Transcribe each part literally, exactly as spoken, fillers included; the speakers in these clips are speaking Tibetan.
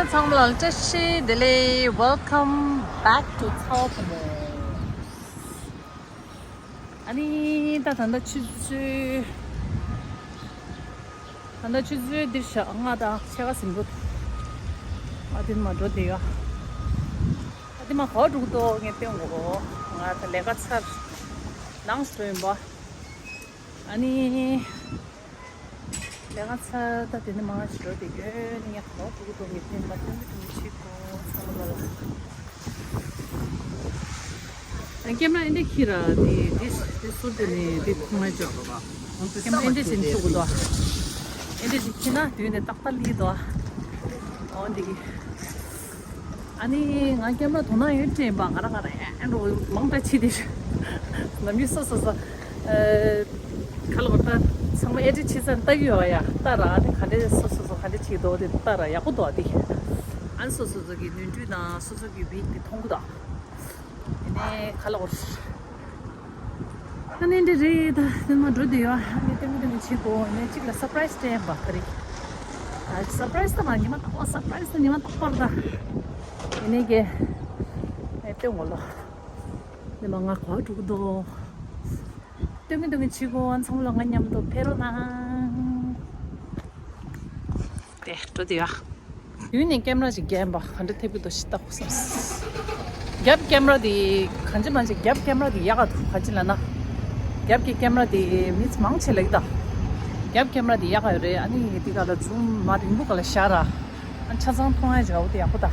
ཚང་མ་ལ་བཀྲ་ཤིས་བདེ་ལེགས། Welcome back to Thao Promote. ཨ་ནི་ད་ད་ལྟ་ཆུ་ཚོད། ད་ལྟ་ཆུ་ཚོད་འདིར་ཞག་ལྔ་དང་ཕྱེད་ཀ་ཟིན་འགྲོ་འདུག་ཨ་དེ་མ་འགྲོ་དེ་ཡ། ཨ་དེ་མ་ག་པར་འགྲོ་གི་འདུག་ངས་སྟོན་གོ། ང་ད་ལས་ཀ་ཚར། ནང་སུ་ཡིན་པ། ཨ་ནི། ལས་ཀ་ཚར་ད་དེ་ནས་མར་ཞིག་འགྲོ་དེ་ཡོད་ནི་ངས་ག་པར་འགྲོ་གི་འདུག་ངས་སྟོན་པ་སྟོན་གི་འདུག་ངས་ཆེད་དུ་ཚང་མ་ལ། ཀེམ་ར་ཨེ་འདྲ་ཁྱེར་ར་དེ་དེ་དེ་སུར་དེ་ནས་དེ་ཁུག་མ་ཅོག་ཀེམ་ར་ཨེ་འདྲ་ཅན་ཆུ་གུ་དོ། ཨེ་འདྲ་ཅིག་ཁྱེར་ན་དུས་ནས་ཏག་ཏག་ལི་དོ། འོ་འདི་གི། ཨ་ནི་ང་ཀེམ་ར་དོ་སྣང་ཡོད་དྲན་པ་ང་ར་ང་ར་ཨེ་འགྲོ་མང་དྲགས་ཆེ་དེ། ནམ་རྒྱུན་སོ་སོ་སོ། ཁ་ལོ་ད་ཚང་མ་ཨེ་འདྲ་ཆེ་ཙང་ལྟ་གི་ཡོད་ཡ་ལྟ་ར་ཨ་ནི་ག་འདྲ་སོ་སོ་སོ་ག་འདྲ་ཆེ་དོ་དེ་ལྟ་ར་ཡག་པོ་འདུག་ཨ་དེ། ཨ་ནི་སོ་སོ་སོ་གི་ནོར་འཁྲུལ་དང་སོ་སོ་གི་ཝིག་དེ་མཐོང་གི་འདུག་ཡིན་ནའི་ཁ་ལོ། ཨ་ནི་འདི་རེད་ད་དེ་མ་འགྲོ་དེ་ཡོད་ཨ་ནི་ལྟོས་མི་ལྟོས་མི་བྱེད་གོ་ཡིན་ནའི་གཅིག་ལ་སར་པ་རའི་སི་སྤྲད་ཡིན་པ་ག་རེ། ཨ་སར་པ་རའི་སི་ད་མ་ཉི་མ་རྟག་པར་སར་པ་རའི་སི་ད་ཉི་མ་རྟག་པར་ད། ཡིན་ནའི་གི། ཨེ་ལྟོས་ངོ་ལོ། དེ་མ་ང་གོ་འགྲོ་གི་འདུག་ལྟོས་མི་ལྟོས་མི་བྱེད་གོ་ཨ་ཚང་མ་ལ་ང་མཉམ་དུ་ཕེབས་རོགས་གནང་། དེ་འགྲོ་དེ་ཡོད་ཨ། ཡུལ་ནས་ཀེམ་ར་ཅིག་བརྒྱབ་པ་ག་འདྲ་ཐེབས་ཀྱི་འདུག་ཞིག་ལྟ་དགོས་བསམ། རྒྱབ་ཀེམ་ར་དེ་གང་ཅི་མ་ཅིག་རྒྱབ་ཀེམ་ར་དེ་ཡག་ག་འདུག་ག་ཅི་ལ་ན། རྒྱབ་ཀྱི་ཀེམ་ར་དེ་མི་མང་ཆེ་ལེགས་ད། རྒྱབ་ཀེམ་ར་དེ་ཡག་ག་ཡོད་རེད། ཨ་ནི་དེ་ག་ལ་ཛུམ་མ་རིང་པོ་ག་ལ་བཞག་ར། ཨ་ཆ་ཚང་མཐོང་ཡ་བྱ་བོ་དེ་ཡག་པོ་ད། ཨ་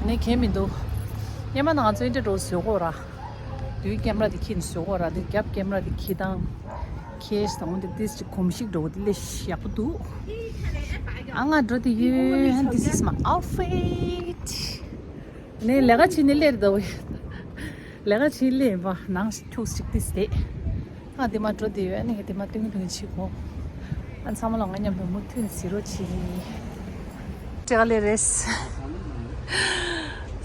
ནི་གས་མི་འདུག་སྔོན་མ་ན་ང་ཚོ་ཨིན་ཏྲེ་འགྲོ་བཟོས་གོ་ར། དུས་ཀེམ་ར་དེ་ཁྱེར་ནས་བཟོས་གོ་ར་དུས་རྒྱབ་ཀེམ་ར་དེ་ཁྱེར་དང་། ཁེས་དང་འདི་ཏིས་ཅིག་གོམས་གཤིས་འགྲོ་གི་ལས་ཡག་པོ་འདུག་ཨ་ང་འགྲོ་དེ་ཡོད། This is my outfit. ནས་ལས་ཀ་བྱེད་ནས་སླེབས་རེད་ད། ལས་ཀ་བྱེད་སླེབས་པ་ནང་ཁྱུག་ཅིག་ཏིས་དེ། ཨ་དེ་མ་འགྲོ་དེ་ཡོད་ནས་དེ་མ་ཏུང་ཏུང་བྱེད་གོ་ཨ་ཚང་མ་ལ་ང་མཉམ་དུ་མུ་མཐུད་ནས་གཟིགས་རོགས་བྱེད། ཏྲེ་ག་ལེ་རེས།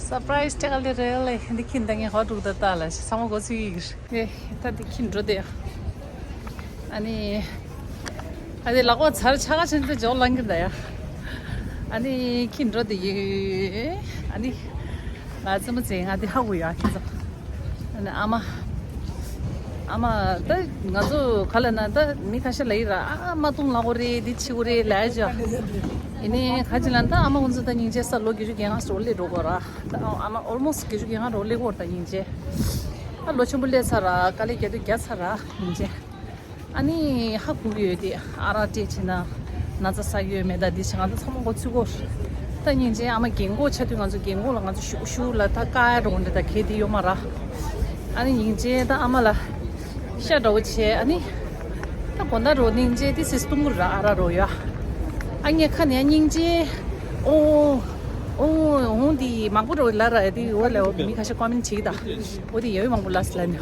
སར་པ་རའི་སི་ཏྲེ་ག་ལེ་རེ་ལེ་འདི་ཁྱིམ་ད་ངས་ཧོ་དྲུག་ད་ལྟ་ལ་ཚང་མ་གོ་ཚུལ་ཡིག་རེད། ད་འདི་ཁྱིམ་འགྲོ་དེ། ཨ་ནི། ཨ་ནི་ལག་པ་ཚར་ཆ་ག་ཆེན་དུ་འཇོག་ལང་གི་ད་ཡ། ཨ་ནི་ཁྱིམ་འགྲོ་དེ་ཡོད། ཨ་ནི། ང་ཙི་མ་ཙེ་ང་དེ་ཧ་གོ་ཡ་ཁྱེད་ཚོ། ཨ་ནི་ཨ་མ། ཨ་མ་ད་ང་ཚོ་ག་ལ་ན་ད་མི་ཁ་ཤས་ལ་ཡིན་ར་ཨ་མ་ཏུང་ལ་གོ་རེད་འདི་ཆི་གོ་རེད་ལ་ཡ་ཅོ། ཡིན་ནའི་ཁ་ཅིག་ལ་ད་ཨ་མ་ཁོང་ཚོ་ད་སྙིང་རྗེ་ས་ལོ་བརྒྱད་ཅུ་གྱ་ལྔ་ཞོར་ལས་འགྲོ་གོ་ར། ད་ཨ་མ་ཨོལ་མོ་སི་བརྒྱད་ཅུ་གྱ་ལྔ་རོ་ལས་གོ་ར་ད་སྙིང་རྗེ། ཨ་ལོ་ཆེན་པོ་སླེབས་ཚར་ར་དཀའ་ལས་རྒྱག་དུས་རྒྱག་ཚར་ར་སྙིང་རྗེ། ཨ་ནི་ཧ་གོ་གི་ཡོད་དེ་ཨ་རག་སྤྲད་བྱས་ན་ན་ཚ་ས་ཡོད་མེད་ད་འདི་བྱས་ང་ཚོ་ཚང་མ་འགོ་ཚུགས་གོ། ད་སྙིང་རྗེ་ཨ་མ་རྒན་གོག་ཆགས་དུས་ང་ཚོ་རྒན་གོག་ལ་ང་ཚོ་ཤུག་ཤུག་ལ་ད་དཀའ་རོགས་འདྲ་ད་གལ་དེ་ཡོད་མ་ར། ཨ་ནི་སྙིང་རྗེ་ད་ཨ་མ་ལ་ཤ་འདྲ་བོ་བྱས་ཨ་ནི་ད་དགོང་དག་རོ་སྙིང་རྗེ་དེ་སིས་སྟོང་གུ་ར་ཨ་རག་རོ་ཡ། ཨ་ངས་ཁ་ནས་སྙིང་རྗེ་ཨོ་ཨོ་ཨོ་འདི་མང་པོ་རོ་ལ་ར་དེ་འོ་ལ་འོ་མི་ཁ་ཤས་ཀོ་མེན་བྱེད་ད་འོ་དེ་ཡ་ཡོད་མང་པོ་ལ་སི་ལ་ནི།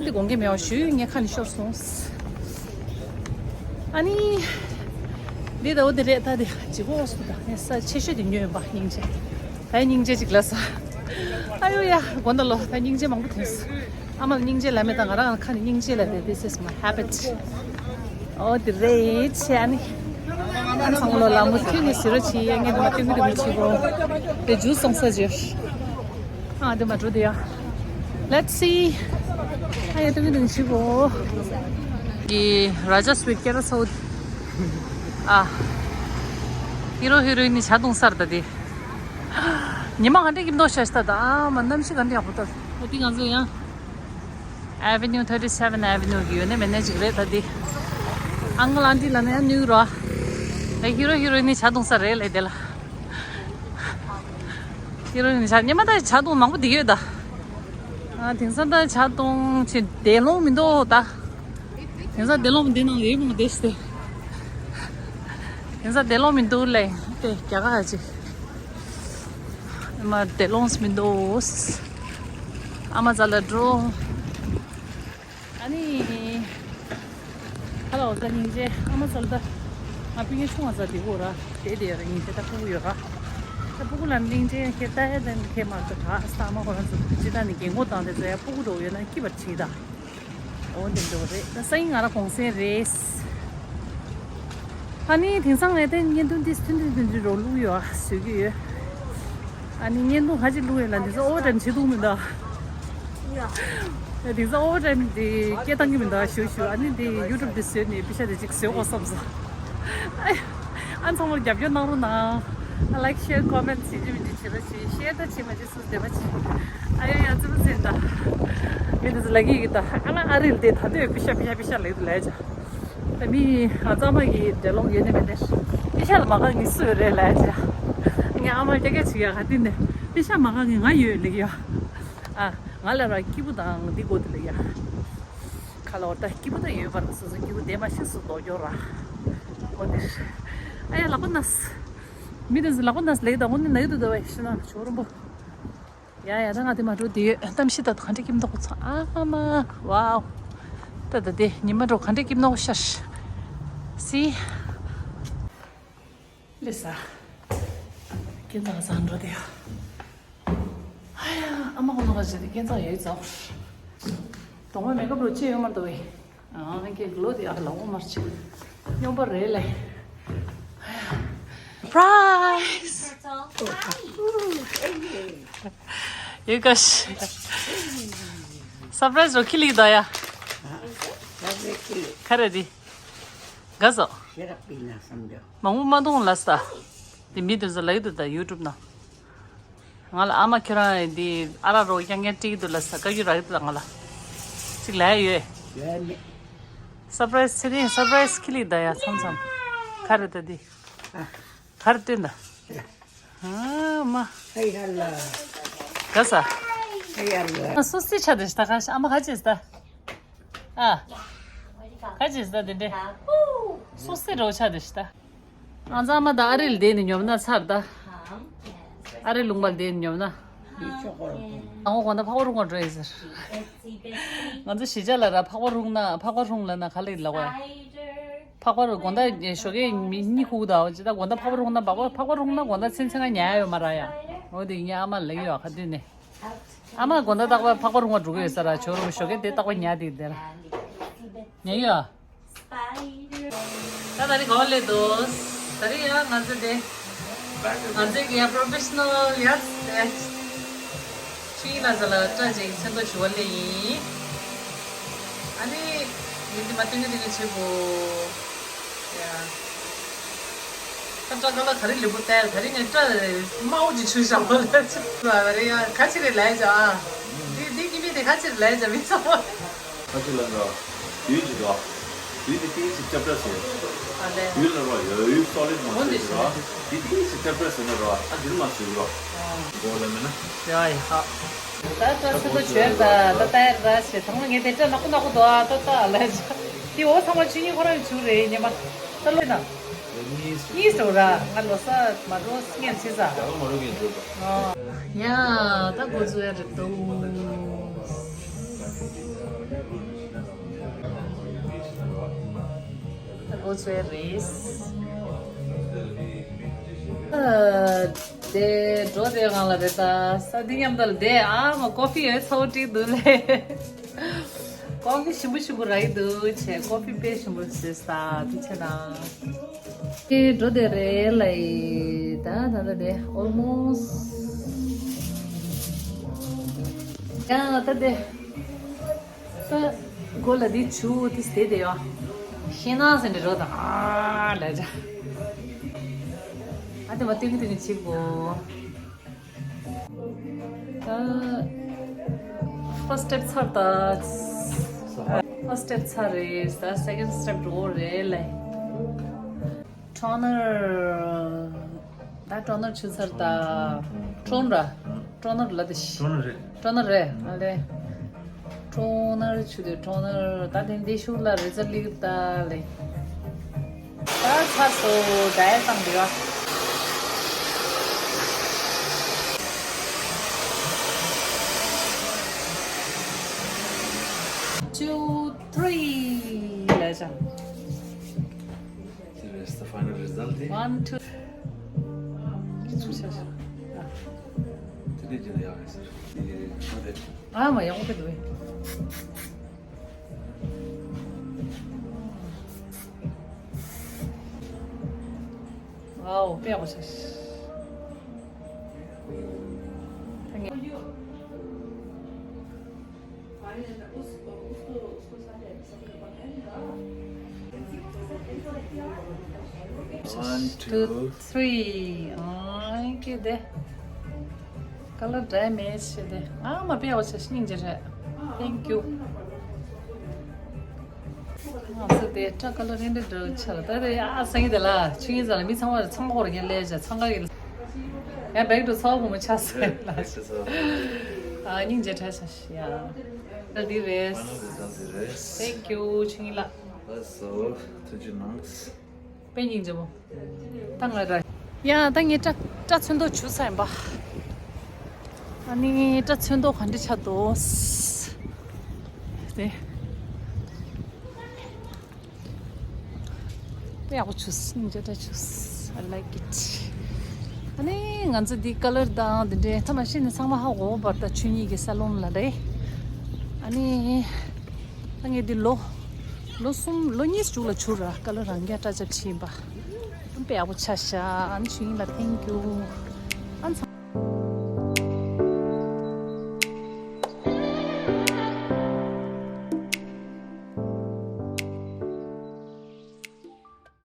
འདི་དགོངས་འགལ་མེད་པ་ཞུས་ངས་ཁ་ནས་ཤོར་སོང་། ཨ་ནི། འདི་ད་འོ་དེ་རེད་ད་དེ་ལྗིད་ཁོག་སུ་དང་ངས་ས་ཆེ་ཤོས་དེ་ཉོས་ཡིན་པ་སྙིང་རྗེ། ད་སྙིང་རྗེ་ཅིག་ལ་ས། ཨ་ཡོ་ཡ་དགོན་ད་ལོ་ད་སྙིང་རྗེ་མང་པོ་ཐོན་སོང་། ཨ་མ་ལ་སྙིང་རྗེ་ལ་མེད་ད་ང་རང་ཁ་ནས་སྙིང་རྗེ་ལ་དེ། This is my habit. འོ་དེ་རེད་ཆེ་ཨ་ནི། ཨ་ཚང་ལོ་ལ་མུ་མཐུད་ནས་ཟེར་རོ་ཆེ་ཡ་ངས་དེ་མ་ཏུང་ཏུང་མི་བྱེད་གོ་དེ་ཇུས་སོང་ས་ཇེ། ཨ་དེ་མ་འགྲོ་དེ་ཡ། Let's see. ཨ་ཡ་ཏུང་ཏུང་ཆི་གོ་གི་ར་ཇ་སི་ཝིཊ་ཀེ་ར་སོ། ཨ། ཧི་རོ་ཧི་རོ་ཡིན་ནི་ཆ་དུང་སར་ད་དེ། ཉི་མ་ག་འདྲ་གི་མདོག་ཤ་ཤ་ད་ད་ཨ་མ་གནམ་གཤིས་ག་འདྲ་ཡག་པོ་ད། ཨོ་དེ་ང་ཚོ་ཡང་། Avenue thirty seven Avenue གི་ཡོད་ནི་མེད་ནི་ཅིག་རེད་ད་དེ། ཨང་ཀལ་ཨན་ཊི་ལ་ནི་ཡང་ནུས་རོ། ད་ཧི་རོ་ཧི་རོ་ཡིན་ནི་ཆ་དུང་སར་རེད་ལས་དེ་ལ། ཁྱེད་རང་ནི་ཆ་ཉི་མ་ད་ཆ་དུང་མང་པོ་འདི་ཡོད་ད། ཨ་དེང་སང་ད་ཆ་དུང་ཆེ་བདེ་ལོང་མི་འདུག་ད། དེང་སང་བདེ་ལོང་མི་འདི་ནང་ཡོད་མོ་བདེ་ཞིག་སྟེ། དེང་སང་བདེ་ལོང་མི་འདུག་ལེ་དེ་རྒྱ་གར་ཅིག་ཨ་མ་བདེ་ལོང་མི་འདུག་ཨ་མ་ཛ་ལ་འགྲོ། ཨ་ནི། ཧ་ལོ་ད་སྙིང་རྗེ་ཨ་མ་ཚོ་ལ་ད། ང་སྤུན་ཀྱག་ཆུང་བ་ཚོ་དེ་གོ་ར་དེ་དེ་ར་སྙིང་རྗེ་ད་སྤུ་གུ་ཡོད་ར། ད་སྤུ་གུ་ལ་སྙིང་རྗེ་ཁྱེད་ལྟ་ཡ་ད་ཁྱེད་མ་ཚོ་ག་ས་ཨ་མ་ཁོ་རང་ཚོ་ཅི་ད་ནི་རྒན་གོག་དང་དེ་ཚོ་ཡ་སྤུ་གུ་འགྲོ་ཡོད་ན་སྐྱིད་པར་བྱེད་ད། འོ་འདི་འགྲོ་རེད་ད་སང་ཉིན་ང་ར་གུང་སེང་རེད། ཨ་ནི་དེང་སང་ངས་དེ་བརྙན་ཐུང་འདི་ཐུང་ཐུང་ཐུང་ཐུང་རོ་བླུག་ཡོད་ཨ་བཟོས་ཀྱི་ཡོད། ཨ་ནི་བརྙན་ཐུང་ག་ཅིག་བླུག་ཡོད་ལ་དེང་སང་ཨོ་ཝར་ཊའིམ་བྱེད་ཐུབ་མི་འདུག་ཡ། དེང་སང་ཨོ་ཝར་ཊའིམ་དེ་སྐད་བཏང་གི་མི་འདུག་ཞུ་ཞུ། ཨ་ནི་དེ་ཡུ་ཊུབ་དེ་བཟོས་ནས་པེ་ཤ་དེ་ཅིག་བཟོས་དགོས་བསམ་སོང་། ཨ་ཚང་མར་རྒྱབ་སྐྱོར་གནང་རོགས་གནང་། ལའིཀ་ཤེར་ཀོ་མེན་ཊི་བྱེད་ཀྱི་མི་འདུག་བྱེད་པ་བྱེད། ཤེར་ད་བྱེད་མ་བྱེད་སུ་བདེ་བ་བྱེད། ཨ་ཡོ་ཡ་ཙི་རུ་ཟིན་ད། མི་དེ་ཚོ་ལ་གི་གི་ད་ཨ་ན་ཨ་རིལ་དེ་ད་དུས་པེ་ཤ་པེ་ཤ་པེ་ཤ་ལེགས་དུ་ལས་ཅག་ད་མི་ང་ཚང་མ་གི་འབྲེལ་ལོག་ཡོད་ནི་མེད་དེ། པེ་ཤ་ལ་མ་གང་ངི་སུ་ཡོད་རེད་ལས་ཅག་ངས་ཨ་མ་སྐྱ་སྐྱ་བྱེད་ཡ་ག་དེ་ནས་པེ་ཤ་མ་གང་ངི་ང་ཡོད་ལེགས་ཡ། ཨ། ང་ལ་ར་སྐྱིད་པོ་དང་འདི་དགོས་དེ་ལ་ཡ། ཁ་ལོ་ད་སྐྱིད་པོ་ད་ཡོད་པར་སོ་སོ་སྐྱིད་པོ་དེ་མ་ཤི་སུ་དོ་སྐྱོ་ར། འོ་དེ། ཨ་ཡ་ལག་པ་ན། མི་དེ་ཚོ་ལག་པ་ན་ལེགས་དང་འོ་ནི་ན་ཡོད་དུ་དོ་བས་ཤི་ན་ཆོ་རུམ་པོ། ཡ་ཡ་ད་ང་དེ་མ་འགྲོ་དེ་ཡོད་གཏམ་ཤི་ད་ག་འདྲ་སྐྱིད་མདོག་ཚོ་ཨ་མ་ཝའོ། ད་ད་དེ་ཉི་མ་འགྲོ་ག་འདྲ་སྐྱིད་མདོག་ཤར། སི། ལེ་ས། སྐྱིད་མདོག་ཚང་འགྲོ་དེ་ཡོད། ཨ་ཡ། ཨ་མ་ཁོ་ན་ག་ཞིག་དེ་སྐྱེ་འཚང་ཡོད་ཙང་། གདོང་པ་མེ་ཀབ་རོ་ཅི་ཡོད་མ་འདུག་བས། ཨ་ནི་ཀྱེ་གློ་དེ་ཨ་ལ་འོ་མར་ཆེ། སྨྱོན་པ་རེད་ལེ། སར་པ་རའི་ཛི། ཡོད་ཀ་ཤི། སར་པ་རའི་ཛི་རོ་ཁི་ལི་ད་ཡ། ག་རེ་དེ། ག་ཟོ། མང་པོ་མ་གཏོང་ལ་ས། དེ་མི་དེ་ཚོ་ལ་ཡོད་དུ་ད་ཡུ་ཊུབ་ན། ང་ལ་ཨ་མ་ཁྱོད་རང་འདི་ཨ་ར་རོ་རྐྱང་རྐྱང་སྤྲད་ཀྱི་འདུག་ལ་ས་བཀའ་བཀྱོན་རག་གི་འདུག་ལ་ང་ལ། ཅིག་ལས་ཡོད། ཡོད་མེད། སར་པ་རའི་ཛི་ཚེ་རིང་སར་པ་རའི་ཛི་ཁི་ལི་ད་ཡ་མཚམས་མཚམས། ག་རེ་ད་འདི། ཨ། ག་རེ་སྟོན་ད། ཨ་མ། ཧེ་ཡ་ལ། ག་ས། ཧེ་ཡ་ལ། སོ་སི་ཆ་དེ་ཤ་ད་ག་ཤ་ཨ་མ་ག་ཅེས་ད། ཨ། ག་ཅེས་ད་དེ་འདྲེ། སོ་སི་རོ་ཆ་དེ་ཤ་ད། ང་ཚང་མ་ད་ཨ་རི་ལ་བསྡད་ནས་ཉོབ་ན་ཚར་ད། ཨ་རི་ལུང་པ་ལ་བསྡད་ནས་ཉོབ་ན། ཨ་ངོ་དགོང་དག་ཕག་པ་རུང་བ་འགྲོ་ཡི་ཟེར། ང་ཚོ་གཞིས་ཆགས་ལ་ར་ཕག་པ་རུང་ན་ཕག་པ་རུང་ལ་ན་ག་ལ་ཡིན་ལ་བ། ཕག་པ་རུ་དགོང་དག་ཞོགས་ཀས་མི་གཉིད་ཁུག་ད་འོ་ཅི་ད་དགོང་དག་ཕག་པ་རུང་ན་ཕག་པ་ཕག་པ་རུང་ན་དགོང་དག་ཚན་ཚན་ང་ཉལ་ཡོད་མ་ར་ཡ། འོ་དེ་ངའི་ཨ་མ་ལ་ཡོད་ཨ་ཁ་དུས་ནས། ཨ་མ་དགོང་དག་རྟག་པར་ཕག་པ་རུང་བ་འགྲོ་གི་ཡོད་ས་ར་ཇོ་རུ་ཞོགས་ཀས་དེ་རྟག་པར་ཉལ་དེ་དེར། ཉལ་ཡོད། ད་ད་རེས་ག་བ་སླེབས་འདུག་ད་རེས་ཡང་ང་ཚོ་དེ། ང་ཚོའི་གི་ཡ་པྲོ་ཕེ་ཤ་ནལ་ཡ་དེ། ཆུ་ཡིན་ལ་ཟ་ལ་སྐྲ་ཅིག་མཚན་ཐོ་ཞུ་བ་སླེབས་ཡིན། ཨ་ནི། ཡིན་དེ་མ་སྟོན་གི་སྟོན་གི་བྱེད་དགོས། ཡ། ད་སྐྲ་ཁ་ལག་ག་རེ་ལེགས་པོ་བལྟས་ད་རེས་ངས་སྐྲ་དམར་པོ་ཅིག་ཆུ་བཞག་པ་ལ་ཆུ་ལ་ད་རེས་ཡ་ག་ཅི་རེད་ལས་ཅག་ཨ། འདི་འདི་ཀི་མི་དེ་ག་ཅི་རེད་ལས་ཅག་མི་ཚང་མ། ག་ཅི་ལ་འགྲོ། དུས་ཀྱི་འགྲོ། དུས་དེ་ཏིག་ཙི་ཅབ་ཅབ་ཟེར། ཨ་ལེ། དུས་ལ་རོ་ཡོད་ཡོད་སོ་ལིད་མ་འོ་ཟེར་འདི་གི་རོ། ཟེར། དེ་ཏིག་ཙི་ཅབ་ཅབ་ཟེར་ན་རོ་ཨ་འདིར་མ་ཟེར་གི་རོ། འགྲོ་ལ་མེད་ན། ཡ་ཡ་ཧ། ད་ད་སེ་ད་བྱོས་ད་ད་ད་ཡར་ར་ཞེ་ཐང་ལ་ངས་དེ་སྐྲ་ནག་པོ་ནག་པོ་འདུག་ཨ་ད་ད་ལ་ཅག་དེ་འོ་ཚང་མ་ཆུ་གཉིས་ཁོ་རང་གི་ཆུ་རེད་ཉི་མ། ད་ལོས་དང་། གཉིས་འགྲོ་ར་ང་ལོ་ས་མ་འགྲོ་སྔན་ཕྱི་ས། ཡག་མ་རུ་གིན་འགྲོ་དང་། ཡ་ད་འགོ་ཚུགས་ཡ་རེད་འདུག་ད་འགོ་ཚུགས་ཡ་རེད། ཨ་དེ་འགྲོ་དེ་གང་ལ་རེད་ད་ས་འདི་མཉམ་དུ་ལ་དེ་ཨ་མ་ཀོ་ཕི་ཡོད་ཚ་བོ་ཀྲིག་འདུག་ལེ། ཀོ་ཕི་ཞིམ་པོ་ཞིམ་པོ་རག་གི་འདུག་བྱས་ཀོ་ཕི་དཔེ་ཞིམ་པོ་བཟོས་ས་དེ་བྱས་ན། དེ་འགྲོ་དེ་རེད་ལ་ཡི་ད་ད་ད་དེ་ཨོལ་མོ་སི། ཡང་ད་དེ་ད་གོ་ལ་དེ་ཆུ་དེ་སྟེ་དེ་ཡོ་ཤེ་ན་ཟེར་འདྲི་རོ་དང་ཨ་ལ་ཅག་ཨ་དེ་མ་ཏིང་ཏིང་ཆིག་གོ། ད་ཕར་སི་ཊེབ་ཚར་ད། ཕར་སི་ཊེབ་ཚར་རེད་ད་སེ་ཀེན་སི་ཊེབ་འགྲོ་རེད་ལེ། ཊོ་ནར། ད་ཊོ་ནར་ཆུ་ཚར་ད། ཊོ་ནར། ཊོ་ནར་ལ་དེ་ཤི། ཊོ་ནར་རེད། ཊོ་ནར་རེད་ཨ་ལེ། ཊོ་ནར་ཆུ་དེ་ཊོ་ནར་ད་དེ་འདི་ཤུགས་ལ་རེ་ཛ་ལིག་ད་ལེ། ད་ཚར་སོ་ད་ཡར་བཏང་དེ་བ། Two, three ལ་ཅང་། This is the final result. One, two. དེ་ནས་ཀྱང་ཡག་ཡིན་ཟེར། དེ་ནས་ཨ་མ་ཡག་པོ་འདུག་ཨེ། ཨའོ་དཔེ་ཡག་པོ་བྱས། ད་ངས། One, two, three. ཨང་ཀི་དེ། ཀ་ལར་འདྲ་མེད་ཤེས་དེ། ཨ་མ་དཔེ་ཡག་པོ་བྱས། སྙིང་རྗེ་རེད། Thank you. ང་ཚོ་དེ་སྐྲ་ཀ་ལར་རེ་འདྲ་འདྲ་ཆགས་ལ། ད་དེ་ཨ་སང་ཡི་དེ་ལ་ཆུ་ཡིན་ཟ་ལ་མི་ཚང་མ་ཚང་ཁོག་རེ་ལས་བྱ་ཚང་ཁ་གི་ཡ་back to ཚ་བོ་བུ་མོ་ཆགས་སོང་ལ། ཨ་སྙིང་རྗེ་ཁྲ་ཆགས་ཤི་ཡ། ད་འདི་རེད། Thank you ཆུ་ཡིན་ལ། ལགས་སོ། ཐུགས་རྗེ་གནང་། དཔེ་སྙིང་རྗེ་མོ། ད་ང་ར། ཡ་ད་ངས་སྐྲ་སྐྲ་ཚོན་མདོག་བྱུག་ཚར་ཡིན་པ། ཨ་ནི་སྐྲ་ཚོན་མདོག་ག་འདྲ་ཆགས་འདུག་དེ། དཔེ་ཡག་པོ་བྱུག་སྙིང་རྗེ་སྐྲ་བྱུག I like it. ཨ་ནི་ང་ཚོ་འདི་ཀ་ལར་དང་འདི་འདྲའི་ཐ་མ་ཤི་ནི་ཚང་མ་ཧ་གོ་བར་ད་ཆུ་གཉིས་ཀྱི་ས་ལོན་ལ་རེད། ཨ་ནི། ད་ངས་འདི་ལོ། ལོ་གསུམ་ལོ་གཉིས་མཇུག་ལ་བྱུག་ར་ཀ་ལར་རང་རྐྱ་སྐྲ་ཆ་ཁྲིད་ཡིན་པ། དཔེ་ཡག་པོ་ཆགས་ཤག་ཨ་ནི་ཆུ་ཡིན་ལ་thank you. ཨ་ནི་ཚང་།